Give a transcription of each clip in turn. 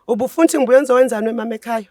Ubufuna ukuthi ngibuye ngizowenzani wemama ekhaya?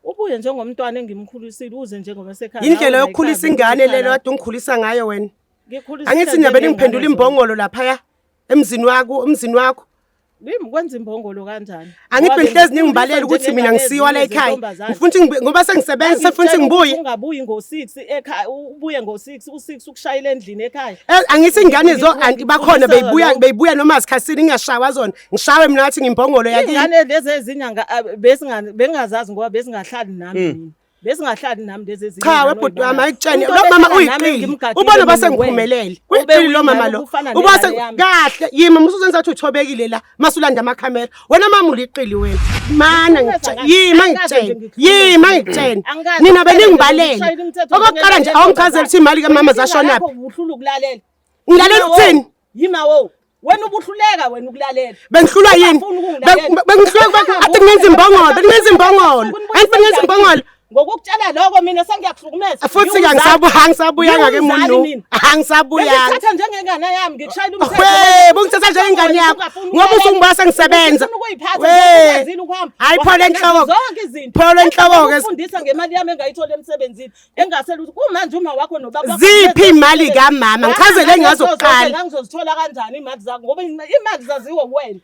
Ubuye njengomntwana engimkhulisile uze njengoba sekhaya. Indlela yokukhulisa ingane lelo kade ungikhulisa ngayo wena. Angithi nina beningiphendula imbongolo laphaya emzini wakho, emzini wakho. Yimi kwenza imbongolo kanjani? Angithi bengihlezi ningibalela ukuthi mina ngisiwa la ekhaya. Ngifuna ukuthi ngoba sengisebenza sefuna ukuthi ngibuye. Ungabuyi ngo-6 ekhaya, ubuye ngo-6, u-6 ukushayela endlini ekhaya. Eh, angithi ingane zo anti bakhona beyibuya beyibuya noma zikhathini ngingashawa zona. Ngishawe mina ngathi ngimbongolo yakini. Ingane lezi ezinyanga besinga bengazazi ngoba besingahlali nami mina. Besingahlali nami lezi ezinye. Cha webhuti wami ayikutshene lo mama uyiqili. Ubona base ngiphumelele. Uyiqili lo mama lo. Uba se kahle yima musuzenza ukuthi uthobekile la masulanda amakhamera. Wena mama uliqili wena. Mana ngitshela yima ngitshela. Yima ngitshela. Nina beningibalele. Okokuqala nje awungichazela ukuthi imali kamama zashonaphi. Ubuhlula ukulalela. Ngilalela ukuthini? Yima wo. Wena ubuhluleka wena ukulalela. Bengihlulwa yini? Bengihlulwa athi ngenza imbongolo, bengenza imbongolo. Angithi bengenza imbongolo. Ngokukutshela lokho mina sengiyakuhlukumeza. Futhi ke angisabuyanga ke muntu. Angisabuyanga. Ngikuthatha njengengane yami ngikushayela umthetho. We, bungithatha njengengane yakho. Ngoba usungibona sengisebenza. We. Hayi phola enhloko. Zonke izinto. Phola enhloko ke. Ufundisa ngemali yami engayithola emsebenzini. Engasele ukuthi kumanje uma wakho nobaba. Ziphi imali kamama? Ngichazele ngazo kuqala. Ngangizozithola kanjani imali zakho ngoba imali zaziwa wena.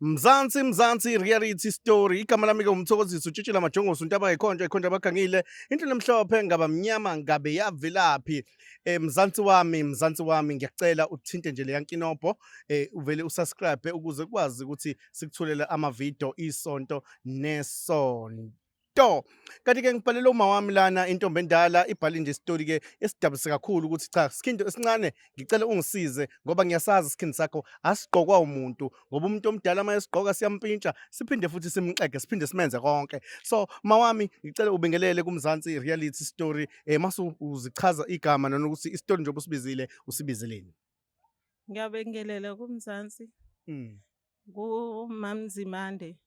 Mzansi Mzansi reality story igama lami ke umthokozisi utshitshila majongosi untaba ikhonjwa ikhonjwa abagangile into lemhlophe ngaba mnyama ngabe yavelaphi eh Mzansi wami Mzansi wami ngiyacela uthinte nje leya nkinobho eh uvele usubscribe ukuze ukwazi ukuthi sikuthulele ama video isonto nesonto To. Kanti ke ngibhalele uma wami lana intombi endala ibhale nje isitori ke esidabuse kakhulu ukuthi cha sikhindo esincane ngicela ungisize ngoba ngiyasazi isikhindi sakho asigqokwa umuntu ngoba umuntu omdala uma esigqoka siyampintsha siphinde futhi simxege siphinde simenze konke. So mawami ngicela ubingelele kuMzansi reality story eh masu uzichaza igama nanokuthi isitori njengoba usibizile usibizeleni. Ngiyabingelela kuMzansi. KuMamZimande.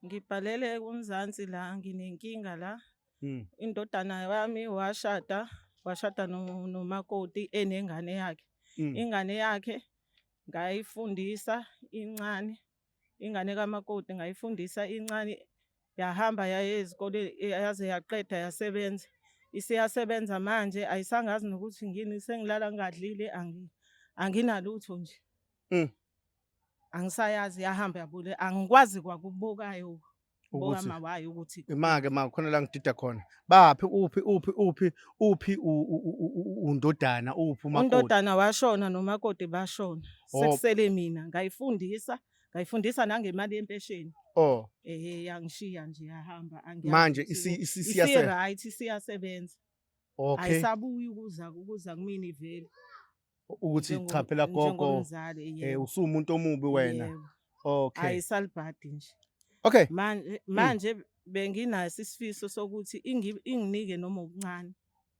Ngibhalele kuMzansi la nginenkinga la. Indodana yami washada, washada nomakoti enengane yakhe. Ingane yakhe ngayifundisa incane, ingane kamakoti ngayifundisa incane yahamba yaya ezikoleni yaze yaqeda yasebenza. Isiyasebenza manje ayisangazi nokuthi ngini sengilala ngingadlile anginalutho nje. Angisayazi yahamba yabule angikwazi kwakubukayo Ukuthi bokama wayo ukuthi imake ma khona la ngidida khona. Baphi uphi uphi uphi uphi undodana uphi umakoti? Undodana washona nomakoti bashona. Oh. Sekusele mina ngayifundisa ngayifundisa nangemali yempesheni. Oh. Ehe yangishiya nje yahamba angiyazi Manje ukuthi isi isi isi siyase right isiyasebenza. Okay. Ayisabuyi ukuza ukuza kumina ivele. Ukuthi Njengo- cha phela gogo njengomzali eh yebo. usuwumuntu omubi wena. Yebo. Okay. Ayisalibhadi nje. Okay. Manje manje benginaso isifiso sokuthi inginike noma okuncane.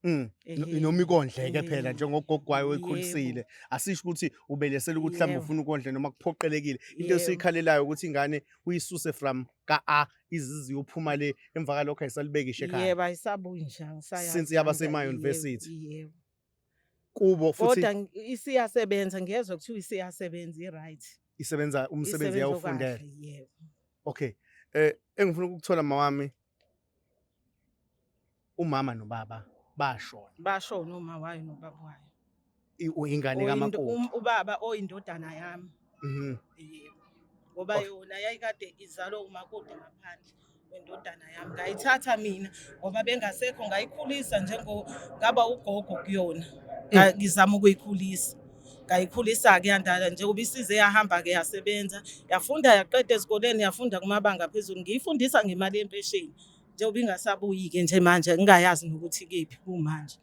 Ehhe. Noma ikondleke phela Yebo. njengogogo wayo Yebo. oyikhulisile. Asisho ukuthi ubelesela ukuthi mhlawumbe Yebo. ufuna ukondle noma kuphoqelekile. Into Yebo. esiyikhalelayo ukuthi ingane uyisuse from ka A izizi yophuma le emva kalokho ayisalibekishe ekhaya. Yebo ayisabuyi nje angisayazi. Since yaba kanjani. sema Yebo, university. Yebo. Kubo futhi Kodwa isiyasebenza ngiyezwa kuthiwa isiyasebenza i-right. Isebenza umsebenzi Isebenza yawufundela. kahle, yebo. Okay. Eh engifuna ukukuthola mawami umama nobaba bashona. Bashona uma wayo nobaba wayo. Ingane kamakoti. Ubaba oyindodana yami. Yebo. Ngoba yona yayikade izalwa umakoti ngaphandle wendodana yami. Ngayithatha mina ngoba bengasekho ngayikhulisa njengo ngaba ugogo kuyona. Ngizama ukuyikhulisa. Ngayikhulisa-ke yandala njengoba isize yahamba-ke yasebenza yafunda yaqeda ezikoleni yafunda kumabanga aphezulu ngiyifundisa ngemali yempesheni njengoba ingasabuyi-ke nje manje ngingayazi nokuthi kephi kumanje.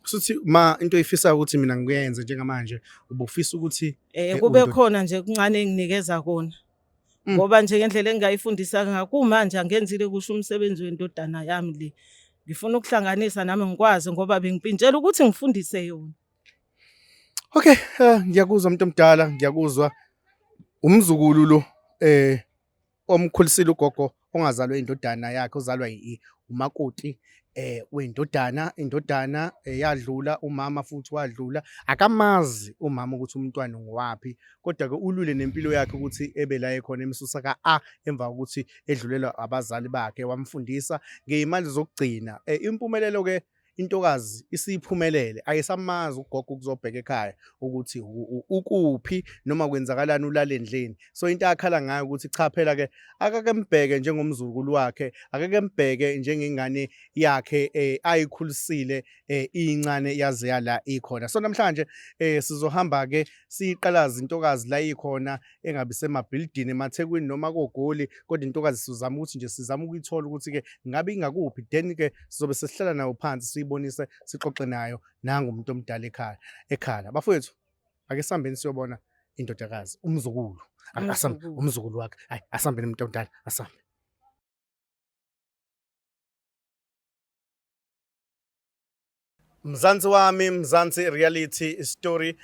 Kushuthi ma into oyifisayo ukuthi mina ngikuyenze njengamanje ubufisa ukuthi Kube khona nje kuncane enginikeza kona. Ngoba nje ngendlela engingayifundisa ngakho kumanje angenzile kusho umsebenzi wendodana yami le. Ngifuna ukuhlanganisa nami ngikwazi ngoba bengipintshela ukuthi ngifundise yona. Okay, ngiyakuzwa umuntu omdala, ngiyakuzwa. Umzukulu lo omkhulisile ugogo ongazalwa indodana yakhe ozalwa umakoti. Wendodana, indodana yadlula, umama futhi wadlula. Akamazi umama ukuthi umntwana ngowaphi, kodwa-ke ulwile nempilo yakhe ukuthi ebe la ekhona emsusa ka-A emva kokuthi edlulelwa abazali bakhe, wamfundisa ngey'mali zokugcina. Impumelelo-ke intokazi isiphumelele, ayisamazi ugogo ukuzobheka ekhaya ukuthi ukuphi noma kwenzakalani ulale endlini. So into akhala ngayo ukuthi cha phela ke akake mbheke njengomzukulu wakhe, akake mbheke njengengane yakhe ayikhulisile incane yaze yala ikhona. So namhlanje sizohamba ke siyiqalaza intokazi la ikhona engabe isemabhilidini emaThekwini noma koGoli, kodwa intokazi sizama ukuthi nje sizama ukuyithola ukuthi ke ngabe ingakuphi, then ke sizobe sesihlala nayo phansi siyibonise sixoxe nayo nangu umuntu omdala ekhaya ekhala. Bafowethu, ake sihambeni siyobona indodakazi, umzukulu. Asambe Umzukulu. umzukulu wakhe. Hayi, asambeni umuntu omdala, asambe. Mzansi wami, Mzansi reality story.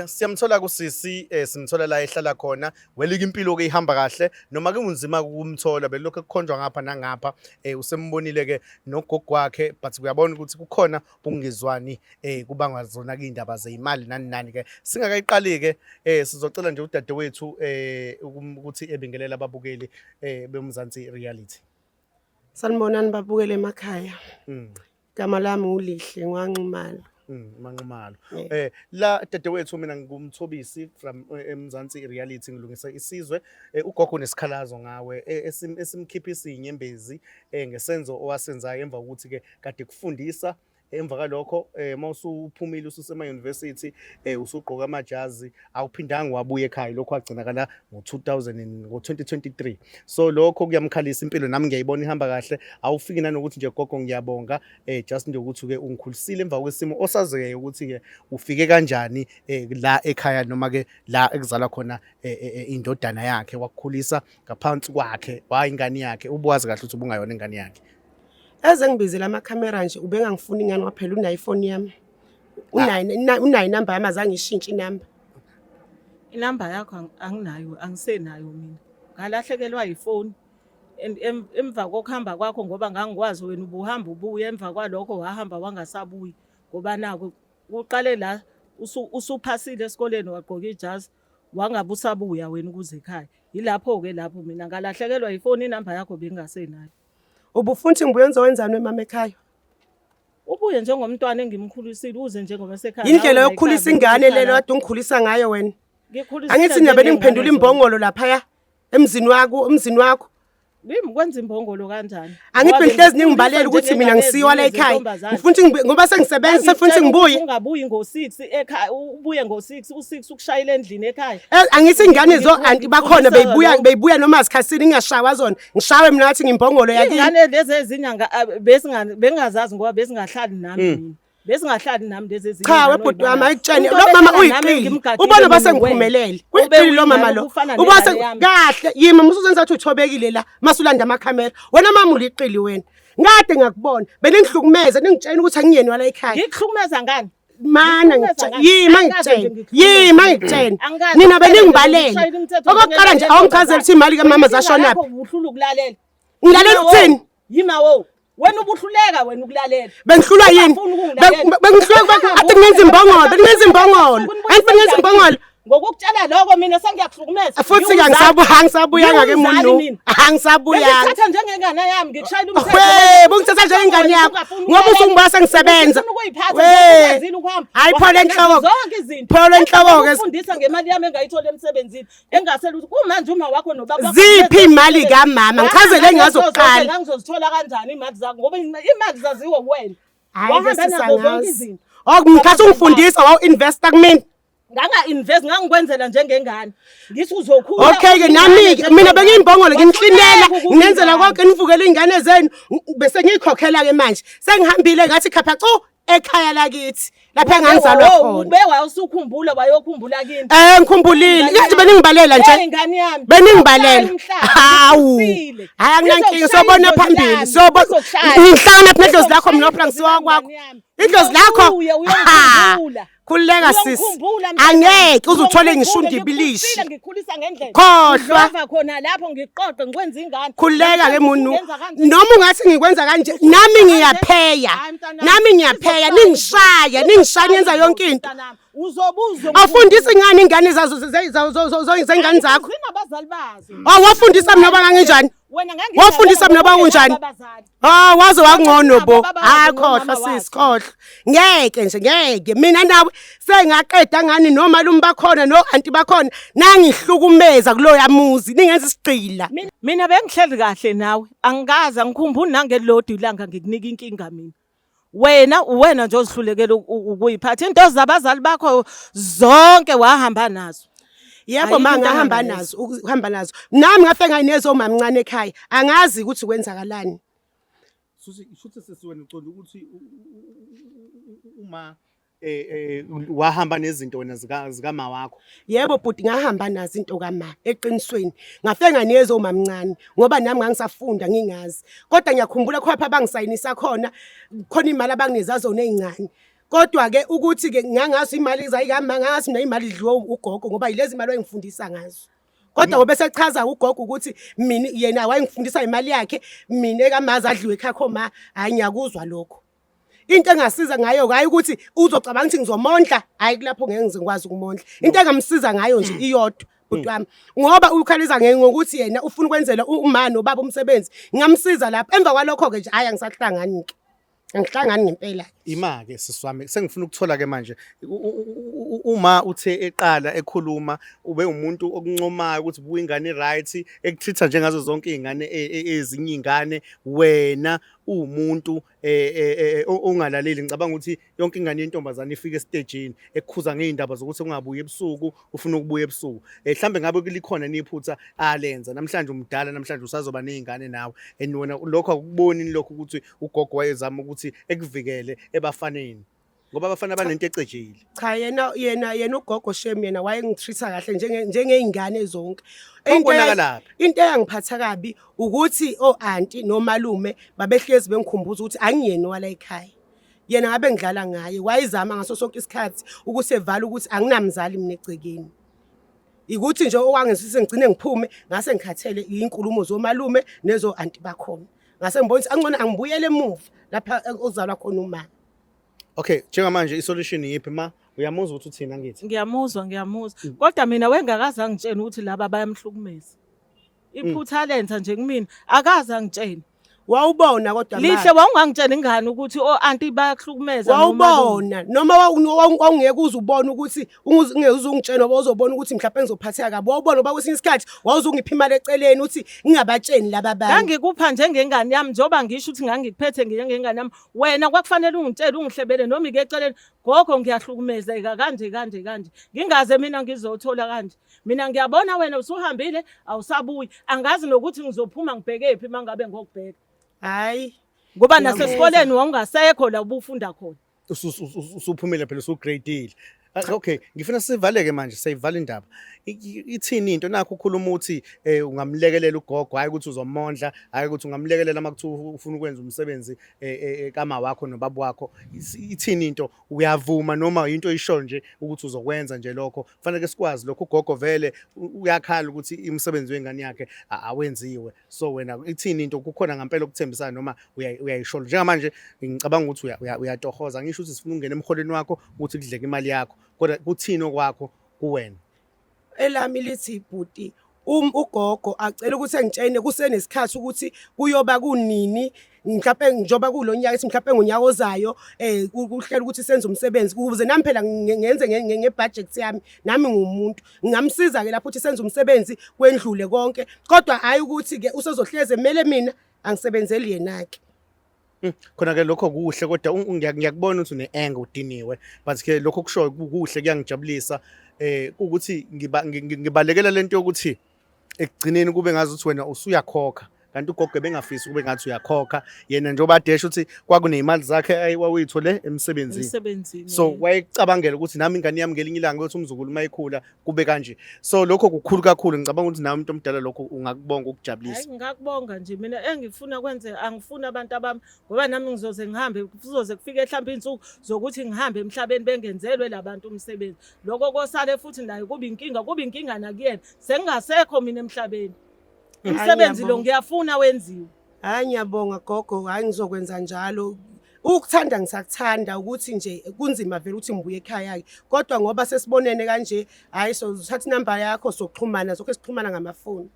Siyamthola kusisi, simthola la ehlala khona. Welike impilo ke ihamba kahle noma ke kunzima ukumthola, belokho kukhonjwa ngapha nangapha. Usembonile ke nogogo wakhe, but kuyabona ukuthi kukhona ukungezwani kubangwa zona ke indaba zeyimali nani nani ke. Singakayiqali ke sizocela nje udadewethu ukuthi ebingelele ababukeli beMzansi reality. Sanibonani babukele emakhaya. Igama lami uLihle ngwaNxumalo. MaNxumalo. La dadewethu, mina ngumthobisi from eMzansi Reality, ngilungisa isizwe. Ugogo unesikhalazo ngawe esimkhiphisa izinyembezi ngesenzo owasenzayo emva kokuthi ke kade kufundisa. Emva kalokho mawusuphumile ususema university usugqoka amajazi, awuphindanga wabuya ekhaya. Lokho wagcinakala ngo-2000 ngo-2023. So lokho kuyamkhalisa impilo, nami ngiyayibona ihamba kahle. Awufiki nanokuthi nje gogo ngiyabonga, just nje ukuthi ke ungikhulisile emva kwesimo osaziyo ukuthi ke ufike kanjani la ekhaya noma ke la ekuzalwa khona indodana yakhe, wakukhulisa ngaphansi kwakhe, wayingane yakhe, ubuwazi kahle ukuthi ubungayona ingane yakhe. Eze ngibizela amakhamera nje ubengangifuni ingane waphela, unayo ifoni yami. Unayo inamba yami, azange ishintshe inamba. Inamba yakho anginayo, angisenayo mina. Ngalahlekelwa yifoni. And emva kokuhamba kwakho, ngoba ngangikwazi wena ubuhamba ubuya, emva kwalokho wahamba wangasabuyi, ngoba naku kuqale la usuphasile esikoleni wagqoka ijazi, wangabe usabuya wena ukuze ekhaya. Yilapho-ke lapho mina ngalahlekelwa yifoni, inamba yakho bengingasenayo. Ubufuna ukuthi ngibuye ngizowenzani wemama ekhaya? Ubuye njengomntwana engimkhulisile, uze njengoba sekhaya. Indlela Nawe yokukhulisa la ekhaya ingane bengihlala. lelo kade ungikhulisa ngayo wena. Ngikhulisile Angithi ngiyabe njengengane ningiphendula zona. imbongolo laphaya emzini wakho, emzini wakho. Kimi kwenza imbongolo kanjani? Angithi Ngoba bengihlezi ningibalela ukuthi mina njengengane ngisiwa la ezinye ekhaya. zentombazane. Ngifuna ukuthi ngoba sengisebenza sefuna ukuthi ngibuye. Ungabuyi ngo-6 ekhaya, ubuye ngo-6, u-6 ukushayela endlini ekhaya. Angithi ingane zo anti bakhona Ngikhulisela beyibuya lokho. beyibuya noma zikhathini ngingashawa zona. Ngishawe mina ngathi ngimbongolo yakini. Ingane lezi ezinye bengingazazi ngoba bezingahlali nami mina. Bezingahlali nami lezi ezinye. Cha ingane webhuti wami oyibonayo. ayikutshene. Umuntu Lo mama obehlala nami uyiqili. ngimgadile Ubona mina basengiphumelele. wena. Kuyiqili lo mama lo. Ufana Ubona nengane yami. kahle yima musuzenza ukuthi uthobekile la masulanda amakhamera. Wena mama uliqili wena. Ngade ngakubona beningihlukumeza ningitshela ukuthi angiyeni wala ekhaya. Ngikuhlukumeza ngani? Mana Ngikuhlukumeza ngitshela ngani? yima Angikaze nje ngitshela ngikuhlukumeze. yima ngitshela. Angikaze Nina ngikushayele beningibalele. umthetho Okokuqala nje njengengane awungichazeli ukuthi imali kamama Inkinga zashonaphi. yakho ubuhlula ukulalela. Ngilalela ukuthini? Yima wo. Wena ubuhluleka wena ukulalela. Bengihlulwa yini? Ungafuni ukungilalela. Bengihlulwa athi ngenza imbongolo, bengenza imbongolo. Angithi bengenza imbongolo. Ngokukutshela lokho mina sengiyakuhlukumeza. Futhi ke angisabuyanga ke Ngiwumzali muntu. mina. Angisabuyanga. Bengikuthatha njengengane yami ngikushayela umthetho. We, bungithatha njengengane yakho. Ungafuni Ngoba ukulalela. usungibona sengisebenza. Ufuna ukuyiphatha We. ukwazile ukuhamba. Hayi, phola Wahamba enhloko. nazo Zonke izinto. Phola enhloko ke. Ufundisa ngemali yami engayithola emsebenzini. Engasela ukuthi kumanje uma wakho nobaba wakho Ziphi imali kamama? Ngichazele ngazo kuqala. Ngangizozithola kanjani imali zakho ngoba imali zaziwa wena. Hayi Wahamba ke nazo zonke sisangazi. izinto. Oh, ngikhathi ungifundisa wawu-investa kumina. Nganga-invest, ngangikwenzela njengengane. Ngithi uzokhula. Okay ke nami ke mina bengiyimbongolo nginiklinela nginenzela konke nivukele iy'ngane zenu bese ngiyikhokhela ke manje. Sengihambile ngathi khapha cu ekhaya lakithi. Lapha engangizalwa khona. Ube wawusukhumbula wayokhumbula kini. Eh ngikhumbulile. Yazi beningibalela nje. Hey ngane yami. Beningibalela. Hawu. Hayi anginankinga sobona phambili. Sobona ngihlangana phi nedlozi lakho mina phela ngisiwa kwakho. Idlozi lakho. Uye uyongikhumbula. Khululeka sisi. Uyongikhumbula, mntana. Angeke uze uthole ngisho Uyongikhumbula, undibilishi. ngikhulisa, Ngikhulisa ngendlela. Khohlwa. Ngidlova khona lapho ngiqoqe ngikwenza ingane. Khululeka ke Namhlanje muntu. usungenza kanje. Noma ungathi ngikwenza kanje nami ngiyapheya. Hayi, mntanami. Nami ngiyapheya ningishaya, ningishaya nenza yonke into. Mntanami, Uzobuza. Awufundisi ngani ingane zazo zengane zakho? Zinabazali bazo. Awafundisa mina banganginjani? Wena ngangi Wafundisa mina bakunjani? Ah waze wangcono bo. Hayi khohlwa sisi khohlwa. Ngeke nje ngeke mina nawe sengaqeda ngani nomalume bakhona no anti bakhona nangihlukumeza kuloya muzi ningenza isigqila. Mina bengihleli kahle nawe. Angikaze angikhumbuli nangelilodwa ilanga ngikunika inkinga mina. Wena uwena nje ozihlulekela ukuyiphatha into zabazali bakho zonke wahamba nazo. Yebo Ayikho ma into ngahamba angayenza. nazo ukuhamba nazo. Nami ngafe ngayinezo omamncane ekhaya. Angazi ukuthi kwenzakalani. Shuthi sisi wena uconda ukuthi uma wahamba nezinto wena zika zikama wakho. Yebo bhuti ngahamba nazo into kama eqinisweni. Ngafike nganiyeza omamncane ngoba nami ngangisafunda ngingazi. Kodwa ngiyakhumbula khona lapha bangisayinisa khona khona imali abangineza zona ezincane. Kodwa ke ukuthi ke ngangazi imali zayikama ngazi mina imali idliwe ugogo ngoba yilezi imali wayengifundisa ngazo. Kodwa ngoba esechaza ugogo ukuthi mina yena wayengifundisa imali yakhe mina ekamazi adliwe ekhaya ma hayi ngiyakuzwa lokho. Into engasiza ngayo hayi ukuthi uzocabanga ukuthi ngizomondla hayi kulapho ngeke ngize ngikwazi ukumondla. Into engamsiza ngayo nje iyodwa bhuti wami ngoba ukhaliza ngokuthi yena ufuna ukwenzela uma nobaba umsebenzi ngingamsiza lapho emva kwalokho ke nje hayi angisahlangani ke. Angihlangani ngempela. Ima-ke sisi wami sengifuna ukuthola-ke manje uma uthe eqala ekhuluma ube umuntu okuncomayo ukuthi buka ingane i-right ekutreat-a njengazo zonke iy'ngane ezinye iy'ngane wena uwumuntu ongalaleli ngicabanga ukuthi yonke ingane yentombazane ifike esitejini ekukhuza ngey'ndaba zokuthi ungabuyi ebusuku ufuna ukubuya ebusuku um mhlawumbe ngabe likhona niphutha alenza namhlanje umdala namhlanje usazoba ney'ngane nawe and wena lokho akukuboni lokho ukuthi ugogo wayezama ukuthi ekuvikele ebafaneni ngoba abafana banento ecejile. Cha yena yena yena ugogo shem yena wayengitreat kahle njenge njengezingane zonke. Kwakubonakalaphi? Into eyangiphatha kabi ukuthi o-anti nomalume babehlezi bengikhumbuza ukuthi angiyena owala ekhaya. Yena ngabe ngidlala ngaye wayezama ngaso sonke isikhathi ukuthi evala ukuthi anginamzali mina egcekeni. Ikuthi nje owangenza ngigcine ngiphume ngase ngikhathele izinkulumo zomalume nezo anti bakhona. Ngase ngibona ukuthi angcono angibuyele emuva lapha ozalwa khona umama. Okay, njengamanje isolution yiphi ma? Uyamuzwa ukuthi uthini angithi? Ngiyamuzwa ngiyamuzwa. Kodwa mina wengakaze angitshene ukuthi laba bayamhlukumeza. Iphutha lenza nje kumina akaze angitshene. Wawubona kodwa ma. Lihle wawungangitshela ingane ukuthi o anti bayakuhlukumeza nomalume. Wawubona noma wawungeke uze ubone ukuthi ungeke uze ungitshene ngoba uzobona ukuthi mhlawumbe ngizophatheka kabi. Wawubona ngoba kwesinye isikhathi wawuzungipha imali eceleni uthi ngingabatsheni laba bantu. Ngangikupha njengengane yami njengoba ngisho ukuthi ngangikuphethe njengengane yami. Wena kwakufanele ungitshele ungihlebele noma ike eceleni gogo ngiyahlukumezeka kanje kanje kanje. Ngingaze mina ngizothola kanje. Mina ngiyabona wena usuhambile awusabuyi. Angazi nokuthi ngizophuma ngibheke phi mangabe ngokubheka. Hayi. Ngoba nasesikoleni wawungasekho la ubufunda khona. Usuphumile phela usugradile. Okay, ngifuna sivaleke manje seyivala indaba. Ithini into nakho ukhuluma uthi ungamlekelela ugogo hayi ukuthi uzomondla, hayi ukuthi ungamlekelela uma kuthiwa ufuna ukwenza umsebenzi kama wakho nobaba wakho. Ithini into uyavuma noma into oyisho nje ukuthi uzokwenza nje lokho? Kufanele sikwazi lokho ugogo vele uyakhala ukuthi umsebenzi wengane yakhe awenziwe. So wena ithini into kukhona ngempela okuthembisayo noma uyayisho njengamanje ngicabanga ukuthi uyatohoza ngisho ukuthi sifuna ukungena emholweni wakho ukuthi kudleke imali yakho kodwa kuthini okwakho kuwena? Elami lithi bhuti ugogo acela ukuthi engitshene kusenesikhathi ukuthi kuyoba kunini mhlawumbe njengoba kulonyaka ethi mhlawumbe ngonyaka ozayo kuhlela ukuthi senze umsebenzi ukuze nami phela ngenze ngebudget yami nami ngumuntu ngingamsiza ke lapho ukuthi senze umsebenzi kwendlule konke kodwa hayi ukuthi ke usezohleze emele mina angisebenzeli yena ke. Khona ke lokho kuhle kodwa ngiyakubona ukuthi une-anger udiniwe but ke lokho kushoyo kuhle kuyangijabulisa ukuthi ngibalekela lento yokuthi ekugcineni kube ngazi ukuthi wena usuyakhokha. Kanti ugogo bengafisi kube ngathi uyakhokha yena, njengoba adesha ukuthi kwakuney'mali zakhe wawuyithole emsebenzini. Emsebenzini. So wayecabangela ukuthi nami ingane yami ngelinye ilanga ukuthi umzukulu uma ekhula kube kanje. So lokho kukhulu kakhulu, ngicabanga ukuthi nawe umuntu omdala lokho ungakubonga ukujabulisa. Hayi, ngingakubonga nje mina. Engifuna kwenze, angifuni abantu abami, ngoba nami ngizoze ngihambe, kuzoze kufike mhlawumbe iy'nsuku zokuthi ngihambe emhlabeni bengenzelwe labantu umsebenzi. Lokho kosale futhi naye kuba inkinga, kuba inkinga nakuyena sengingasekho mina emhlabeni. Umsebenzi lo ngiyafuna wenziwe. Hayi, ngiyabonga gogo, hayi ngizokwenza njalo. Ukuthanda ngisakuthanda, ukuthi nje kunzima vele ukuthi ngibuye ekhaya-ke, kodwa ngoba sesibonene kanje, hhayi sozothatha inamba yakho, sokuxhumana, sokhe sixhumana ngamafoni.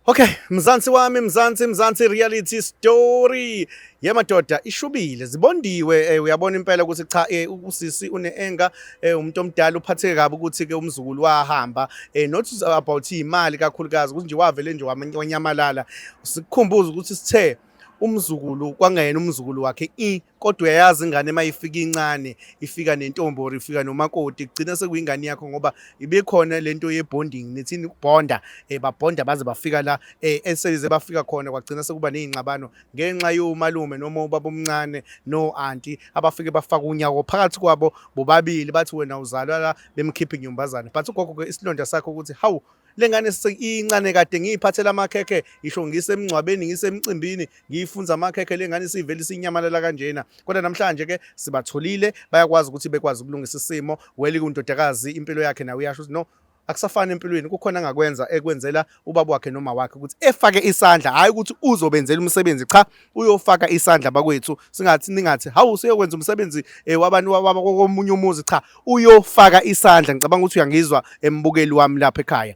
Okay, Mzansi wami, Mzansi, Mzansi reality story. Ye madoda, ishubile, zibondiwe. Uyabona impela ukuthi cha, usisi une-anger, umuntu omdala uphatheke kabi ukuthi ke umzukulu wahamba. Not about imali kakhulukazi, ukuthi nje wavele nje wanyamalala. Sikukhumbuza ukuthi sithe umzukulu kwangayena umzukulu wakhe i kodwa uyayazi ingane mayifika incane ifika nentombi or ifika nomakoti, kugcina sekuyingane yakho ngoba ibikhona lento ye-bonding, nithini ukubonda, babonda baze bafika la eselize bafika khona, kwagcina sekuba ney'ngxabano ngenxa yomalume noma ubaba omncane no-anti abafike bafaka unyawo phakathi kwabo bobabili, bathi wena uzalwa la, bemkhipha inyumbazane. But ugogo-ke isilonda sakhe ukuthi hawu, le ngane incane kade ngiyiphathela amakhekhe, ngisho ngisemngcwabeni, ngisemcimbini, ngiyifunza amakhekhe, le ngane isivele isinyamalala kanjena. Kodwa namhlanje ke sibatholile, bayakwazi ukuthi bekwazi ukulungisa isimo. Weli kundodakazi impilo yakhe nawe uyasho ukuthi no, akusafani empilweni, kukhona angakwenza ekwenzela ubaba wakhe noma wakhe ukuthi efake isandla, hhayi ukuthi uzobenzela umsebenzi, cha, uyofaka isandla bakwethu. Singathi ningathi hawu, useyokwenza umsebenzi wabantu komunye umuzi, cha, uyofaka isandla. Ngicabanga ukuthi uyangizwa embukeli wami lapha ekhaya.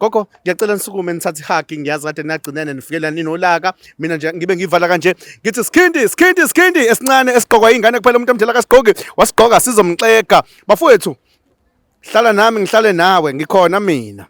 Gogo, ngiyacela nisukume nithathe i-hug. Ngiyazi kade nagcinene nifikela ninolaka. Mina nje ngibe ngivala kanje, ngithi sikhindi, sikhindi, sikhindi esincane esigqokwa ingane kuphela, umuntu omdala kasigqoki, wasigqoka sizomxega. Bafowethu, hlala nami ngihlale nawe, ngikhona mina.